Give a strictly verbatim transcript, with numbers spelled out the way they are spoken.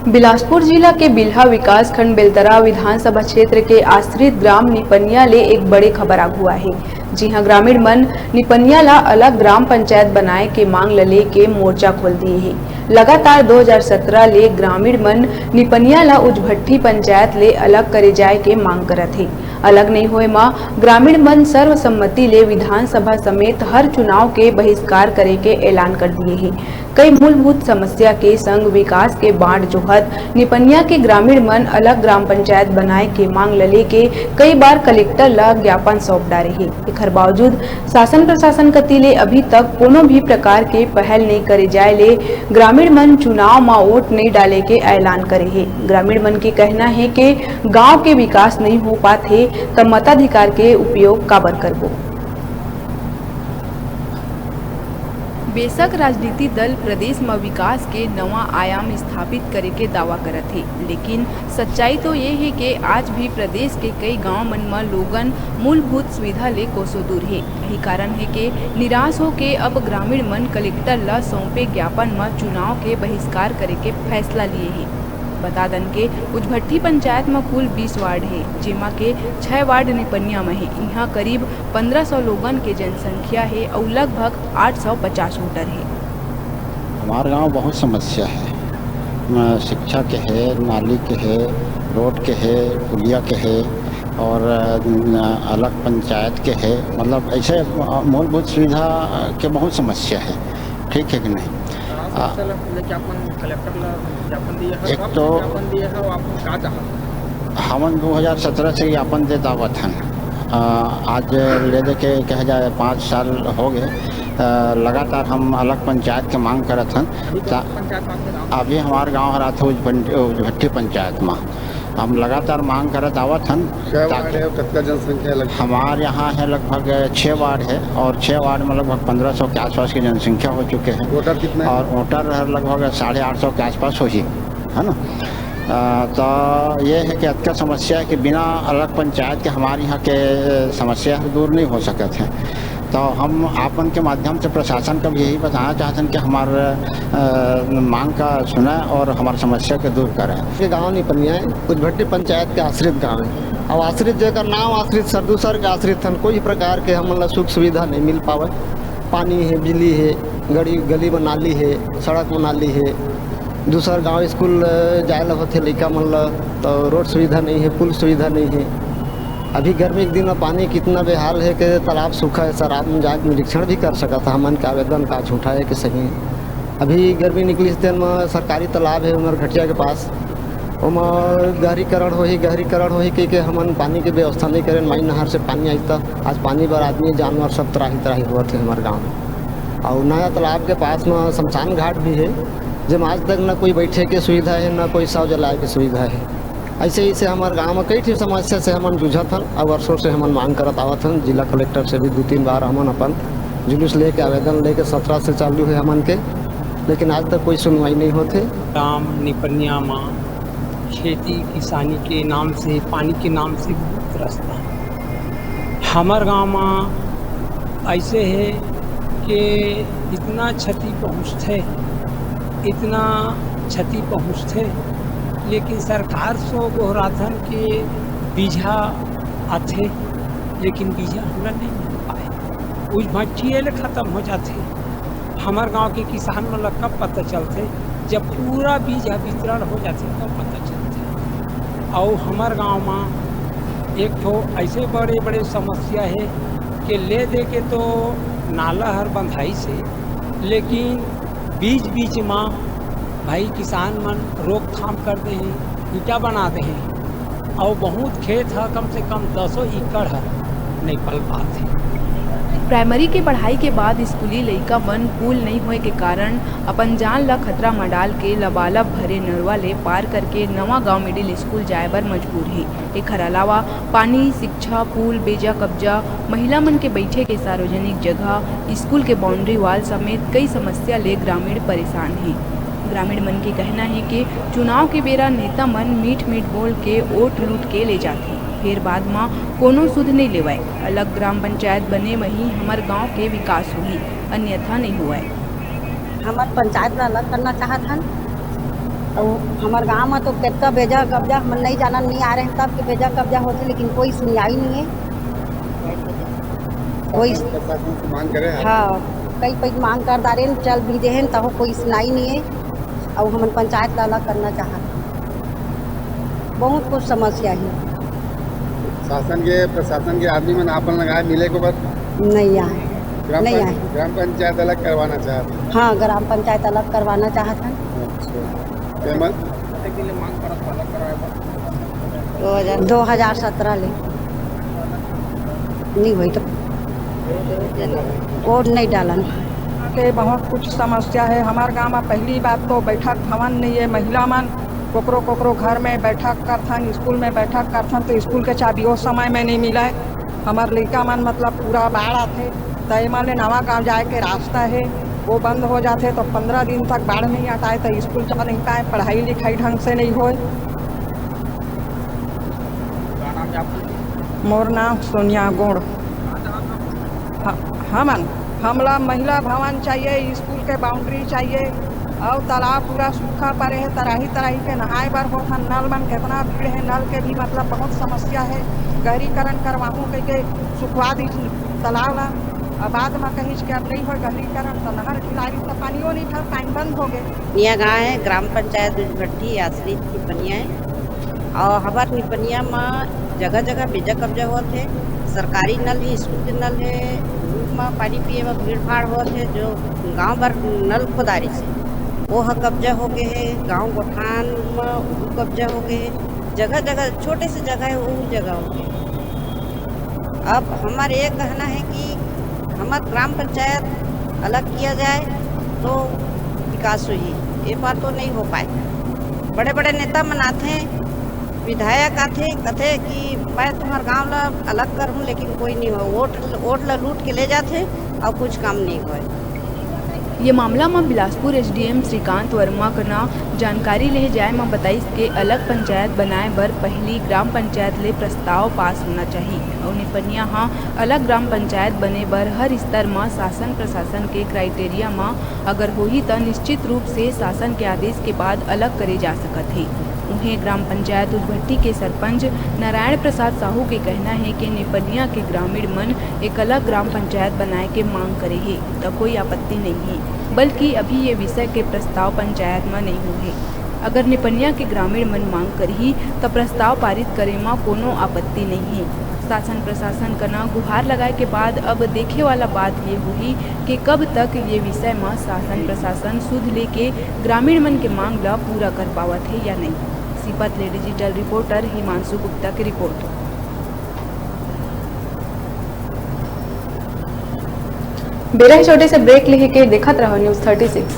बिलासपुर जिला के बिल्हा विकासखंड बेलतरा विधानसभा क्षेत्र के आश्रित ग्राम निपनिया ले एक बड़े खबर आगू आहे, जिहां ग्रामीण मन निपनिया ला अलग ग्राम पंचायत बनाए के मांग ल लेके मोर्चा खोल दिए हे। लगातार दो हज़ार सत्रह ले ग्रामीण मन निपनिया ला उजभट्टी पंचायत ले अलग करे जाए के मांग करत हे। अलग नइ होए म ग्रामीण मन सर्वसम्मति ले विधानसभा समेत हर चुनाव के बहिष्कार करे के ऐलान कर दिए हे। कई मूलभूत समस्या के संग विकास के बांट जोहत निपनिया के ग्रामीण मन अलग ग्राम पंचायत बनाए के मांग ल लेके कई बार कलेक्टर ल ज्ञापन सौंप डारे हे। एखर बावजूद शासन प्रशासन कति ले अभी तक कोनो भी प्रकार के पहल नइ करे जाए ले ग्रामीण मन चुनाव म वोट नइ डाले के ऐलान करे हे। ग्रामीण मन के कहना हे के गांव के विकास नइ हो पात हे, त मताधिकार के उपयोग काबर करबो? बेशक राजनीति दल प्रदेश म विकास के नवा आयाम स्थापित करे के दावा करत हे, लेकिन सच्चाई तो ये हे के आज भी प्रदेश के कई गांव मन म लोगन मूलभूत सुविधा ले कोसों दूर हे। यही कारण हे के निराश होके अब ग्रामीण मन कलेक्टर ल सौंपे ज्ञापन म चुनाव के बहिष्कार करे के फैसला लिए हे। बता दन के उजभट्टी पंचायत म कुल बीस वार्ड हे, जेमा के छह वार्ड निपनिया म हे। इहां करीब पन्द्रह सौ लोगन के जनसंख्या हे अउ लगभग आठ सौ पचास वोटर हे। हमार गांव बहुत समस्या है, म, शिक्षा के है, नाली के है, रोड के है, पुलिया के है और, अ, न, अलग पंचायत के है, मतलब ऐसे, अ, मूलभूत सुविधा के बहुत समस्या है, ठीक है कि नहीं? आप आ, सबसे पहले ज्ञापन कलेक्टर ला ज्ञापन दिए हैं, एक कब तो ज्ञापन दिए हैं और आप का चाहत हैं? हमन दो हज़ार सत्रह से ज्ञापन देत आवत हन। अ, आज ले दे के कहे जाए पाँच साल हो गए। अ, लगातार हम अलग पंचायत के मांग करत हन। अभी कौन ता-, सा पंचायत में आपके गाँव? अभी हमार गाँव हर आथे उजभट्टी, उजभट्टी पंचायत में। हम लगातार मांग करत आवत हन। कै ता-, वार्ड है और कितना जनसंख्या है लगभग? हमार यहाँ है लगभग छः वार्ड है और छः वार्ड में लगभग पन्द्रह सौ के आसपास की जनसंख्या हो चुके हैं। वोटर कितना है? और वोटर हर लगभग साढ़े आठ सौ के आसपास होही, है ना? अ, तो ये है कि अतका समस्या है कि बिना अलग पंचायत के हमारे यहाँ के समस्या दूर नहीं हो सकत है। तो हम आप मन के माध्यम से प्रशासन का भी यही बताना चाहते हैं कि हमार, अ, मांग का सुना और हमार समस्या के दूर करें। ये गांव निपनिया है, उजभट्टी पंचायत के आश्रित गांव है। अब आश्रित जेकर नाम आश्रित, सरदूसर के आश्रित हन, कोई प्रकार के हमन ला सुख सुविधा नहीं मिल पावे। पानी है, बिजली है, गली, गली में नाली है, सड़क में नाली है, दूसर गांव स्कूल, अ, जाए ला होथे लइका मन ला, तो रोड सुविधा नहीं है, पुल सुविधा नहीं है। अभी गर्मी के दिन में पानी कितना बेहाल है कि तालाब सूखा है सर, आप मन जाके निरीक्षण भी कर सकत ह, हमन के आवेदन का झूठा है कि सही है। अभी गर्मी निकलिस तेन में सरकारी तालाब है उमरघटिया के पास, ओमा गहरीकरण होही, गहरीकरण होही कहि के हमन पानी के व्यवस्था नहीं करेन। माई नहर से पानी आई त आज पानी बर आदमी जानवर सब त्राही त्राही होवत है हमारे गाँव में। और नया तालाब के पास में शमशान घाट भी है, जेमा आज तक न कोई बैठे के सुविधा है, न कोई शव जलाए के सुविधा है। ऐसे, ऐसे हमारे गांव में कई ठे समस्या से हमन जूझत हन और वर्षों से हमन मांग करत आवत हन। जिला कलेक्टर से भी दो तीन बार हमन अपन जुलूस लेके, आवेदन लेके, सत्रह से चालू है हमन के, लेकिन आज तक कोई सुनवाई नहीं होत है। गांव निपनिया में खेती किसानी के नाम से, पानी के नाम से बहुत त्रस्त है। हमर गांव में ऐसे है कि इतना क्षति पहुंचथे, इतना क्षति पहुंचथे, लेकिन सरकार से गोहराथन के बीजा आथे, लेकिन बीजा हमरा नहीं मिल पाए, उजभट्टिए ले खत्म हो जाथे। हमर गांव के किसान मन ला कब पता चलथे? जब पूरा बीज ह वितरण हो जाथे, तब पता चलथे। अउ हमर गांव म एक ठो ऐसे बड़े-बड़े समस्या हे कि ले दे के तो नाला हर बंधाइस हे, लेकिन बीच-बीच म भाई किसान मन रोकथाम कर दे हे, ईंटा बना दे हे। अउ बहुत खेत ह कम से कम दसों एकड़ ह नइ पल पात हे। प्राइमरी के पढ़ाई के बाद स्कूली लइका मन पुल नइ होए के कारण अपन जान ल खतरा म डाल के लबालब भरे नरवा ले पार करके नवा गांव मिडिल स्कूल जाए बर मजबूर हे। एखर अलावा पानी, शिक्षा, पुल, बेजा कब्जा, महिला मन के बइठे के सार्वजनिक जगह, स्कूल के बाउंड्री वॉल समेत कई समस्या ले ग्रामीण परेशान हे। ग्रामीण मन के कहना हे के चुनाव के बेरा नेता मन मीठ-मीठ बोल के वोट लूट के ले जाथे, फेर बाद म कोनो सुध नइ लेवय। अलग ग्राम पंचायत बने म ही हमर गांव के विकास होही, अन्यथा नइ होवय। हमन पंचायत ला अलग करना चाहत हन। अउ हमर गांव म तो कतका बेजा कब्जा हमन नइ जानन, नइ आ रहे हैं तब के बेजा कब्जा होथे, लेकिन कोई सुनवाई नइ हे। कोई प्रशासन से मांग करे हैं? हाँ, कई पइत मांग कर डारेन, चल भी देहेन, तहो कोई सुनवाई नइ हे। अउ हमन पंचायत ला अलग करना चाहत, बहुत कुछ समस्या हे। शासन के, प्रशासन के आदमी मन आपन लगाए मिले को बात? नइ आए। ग्राम नइ पं-, आए। ग्राम पंचायत अलग करवाना चाहत हैं? हाँ, ग्राम पंचायत अलग करवाना चाहत हैं। अच्छा। तेमन? दो हजार सत्रह ले। नइ होई तो वोट नइ डालन। के बहुत कुछ समस्या हे। हमर गांव म पहली बात तो बैठक भवन नइ हे। महिला मन कोकरो कोकरो घर में बैठक करथन, स्कूल में बैठक करथन, तो स्कूल के चाबी ओ समय में नइ मिले। हमर लइका मन मतलब पूरा बाढ़ आथे, त एमा ले नवा गांव जाए के रास्ता हे, वो बंद हो जाथे, तो पंद्रह दिन तक बाढ़ नइ हटाए, तो स्कूल जा नइ पाए, पढ़ाई लिखाई ढंग से नइ होए। मोर नाम सोनिया गोंड़। ह-, हमन, हमला महिला भवन चाहिए, स्कूल के बाउंड्री चाहिए, अउ तालाब पूरा सूखा पड़े हे, तराही तराही के नहाए बर होथन। नल मन कितना भीड़ हे, नल के भी मतलब बहुत समस्या हे। गहरीकरण करवाहूँ कहिके सुखवा दी तालाब ला, अउ बाद म कहिस के अब नइ होय गहरीकरण, त नहर ढिलारी त पानियो नइ भर, पानी बंद हो गे। निया गाँव हे, ग्राम पंचायत उजभट्टी आश्रित की बनिया हे। अउ हमर निपनिया म जगह-जगह बेजा कब्जा होत हे। सरकारी नल हे, स्कूल के नल हे, धूप म पानी पिए म भीड़-भाड़ होत हे, जो गाँव भर नल खोदारिस हे, वो ह कब्जा होगे हे। गाँव गोठान म वो कब्जा होगे हे। जगह-जगह, छोटे से जगह हे, वो जगह होगे हे। अब हमर ये कहना हे कि हमर ग्राम पंचायत अलग किया जाए तो विकास होही, ये बार तो नइ हो पाए। बड़े-बड़े नेता मन आथे, विधायक आथे, कथे कि मैं तुम्हर गाँव ला अलग करहूँ, लेकिन कोई नइ हो। वोट, वोट ला लूट के ले जाथे अउ कुछ काम नइ होय। ये मामला म बिलासपुर एसडीएम श्रीकांत वर्मा कना जानकारी लेहे जाय म बताइस के अलग पंचायत बनाय बर पहिली ग्राम पंचायत ले प्रस्ताव पास होना चाही अउ निपनिया ह अलग ग्राम पंचायत बने बर हर स्तर म शासन प्रशासन के क्राइटेरिया म अगर होही त निश्चित रूप से शासन के आदेश के बाद अलग करे जा सकत हे। उहें, ग्राम पंचायत उजभट्टी के सरपंच नारायण प्रसाद साहू के कहना हे कि निपनिया के ग्रामीण मन एक अलग ग्राम पंचायत बनाए के मांग करे हे, त कोई आपत्ति नइ हे, बल्कि अभी ये विषय के प्रस्ताव पंचायत म नइ होए हे। अगर निपनिया के ग्रामीण मन मांग करही, त प्रस्ताव पारित करे म कोनो आपत्ति नइ हे। शासन प्रशासन कना गुहार लगाए के बाद अब देखे वाला बात ये होही कि कब तक ये विषय म शासन प्रशासन सुध लेके ग्रामीण मन के मांग ल पूरा कर पावत हे या नहीं। सीपत ले डिजिटल रिपोर्टर हिमांशु गुप्ता की रिपोर्ट। बेरा हे छोटे से ब्रेक लेके, देखत रहो न्यूज़ थर्टी सिक्स।